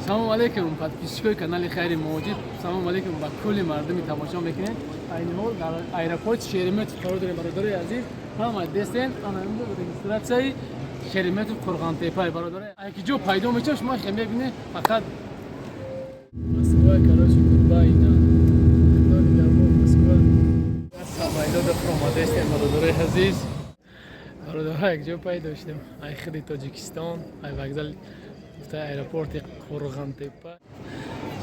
Салому алейкум, подписчикои канали Хайри Муҳоҷир. Салому алейкум ба кулли мардуми тамошо мекунед. Айни ҳол дар аэропорт Шереметьев қарор дорем, бародарои азиз. Ҳама дестен, ана инҷо регистратсияи Шереметьев Қурғонтеппай, бародарои. Ки ҷо пайдо мешавад, шумо хе мебинед фақат. Москва, короче, Дубай, на. Худо нигаҳбон, Москва. Самолёт фуромадестем, бародарои азиз. Бародарҳо, як ҷо пайдо шудем. Ай худи Тоҷикистон, ай вокзал гуфта аэропорти Қурғонтеппа.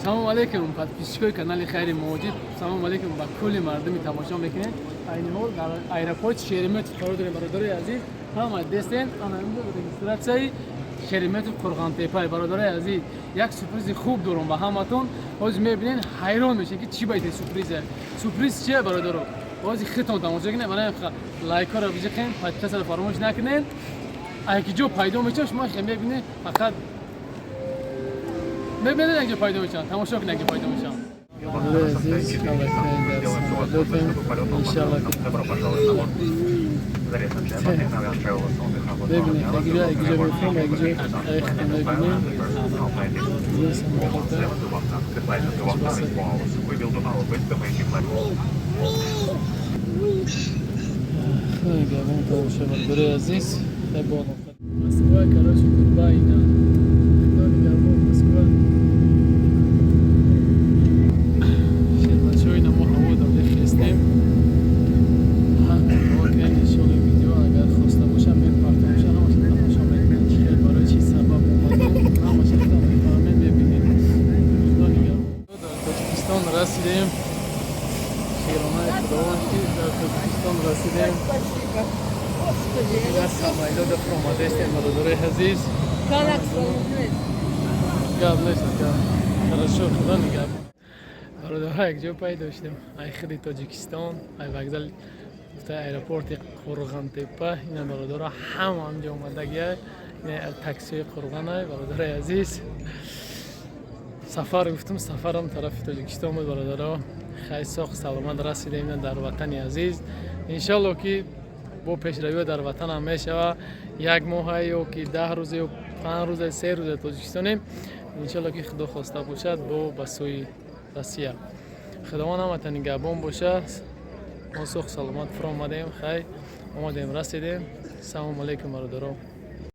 Салому алейкум, подписчикои канали Хайри Муҳоҷир. Салому алейкум ба кулли мардуми тамошо мекунед. Айни ҳол дар аэропорт Шереметьев қарор дорем, бародарои азиз. Ҳама дестен, ана инҷо регистратсияи Шереметьев Қурғонтеппай, бародарои азиз. Як сюрпризи хуб дорам ба ҳаматон. Ҳозир мебинед, ҳайрон мешед, ки чӣ байте сюрпризе. Сюрприз чие, бародаро? Ҳозир худтон тамошо кунед, барои лайкҳоро биҷиқен, подписатсияро фаромӯш накунед. Ай ки ҷо пайдо мешавад, шумо хе мебинед, фақат мебинед, як ҷо пайдо мешаванд. Тамошо кунед, як ҷо пайдо мешаванд. Азиз, дар самолётем, иншалло, ки бибинед, якҷо якҷо мефурам, якҷо айхта мебинем. Ин самолёта. Хеле тамошо, бародарои азиз. Москва, короче, Дубай, на. Худо нигаҳбон, Москва. Шербачои намо ҳаво давле хестем. Окей, иншолло, видео агар хоста бошам, мепартам, ҳамаша тамошо мекунем, чӣ хел, барои чӣ сабаб омадем, ҳамаша худам мефаҳмем, мебинем. Худо нигаҳбон. Дар Тоҷикистон расидем. Шукронаи Худованд, ки дар Тоҷикистон расидем. Спасибо. Господи, Ина самолёта фуромадестем, бародарои азиз. Гап нест, гап. Хорошо, Худо нигаҳбон. Бародарҳо, як ҷо пайдо шудем. Ай худи Тоҷикистон, ай вокзал гуфта аэропорти Қурғонтеппа. Ина, бародаро, ҳама ҳамҷо омадагия. Ина таксиҳои Қурғонай, бародарои азиз. Сафар гуфтум, сафарам тарафи Тоҷикистон буд, бародаро. Хай, соғ саломат расидем ина дар ватани азиз. Иншалло, ки бо пешравиҳо дар ватанам мешава. Як моҳа ё ки 10 рӯза ё 5 рӯза, 3 рӯза Тоҷикистонем. Иншалло, ки Худо хоста бошад, бо ба сӯи Россия. Худованд ҳамата нигаҳбон бошад. Мо соғ саломат фуромадем. Хай, омадем, расидем. Салому алейкум, бародаро.